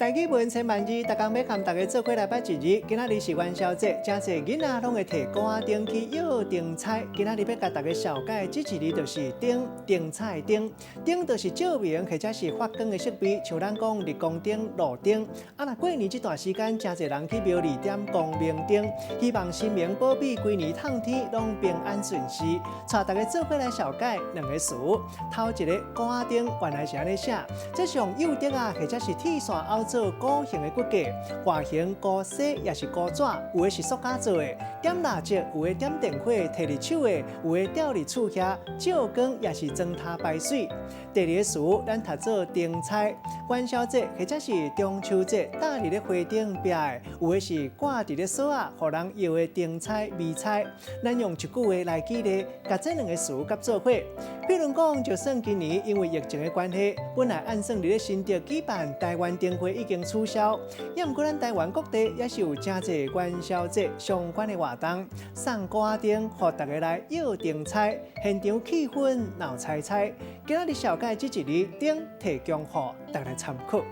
台語文千萬字，逐工欲佮大家做伙來捌一字。今仔日是元宵節，誠濟囡仔攏會提鼓仔燈去搖燈彩。今仔日欲共大家紹介這一字就是燈，燈彩的燈。燈就是照明或者是發光的設備，像咱講日光燈、路燈。啊，若過年這段時間，誠濟人去廟裡點光明燈，希望神明保庇規年通天攏平安順遂。帶大家做伙來紹介兩个詞，頭一个鼓仔燈原來是按呢寫，這是用幼竹仔，或者是鐵線拗做鼓形的骨架，外形孤細抑是孤紙，有的是塑膠做的，點蠟燭，有的點電火，提佇手的，有的吊佇厝遐，照光抑是妝頭排媠。第二个詞，咱讀做燈彩，元宵節或者是中秋節，搭佇咧花頂壁的，有的是掛佇咧索仔，予人搖的燈彩、迷彩。咱用一句話來舉例，共這兩个詞佮做伙。比如講，就算今年因為疫情的關係，本來按算佇咧新竹舉辦台灣燈會已經取消，也毋過咱台灣各地也是有誠濟元宵節相關的活動，送鼓仔燈，予大家來搖燈彩，現場氣氛鬧彩彩。今仔日紹介這一字燈提供予大家參考。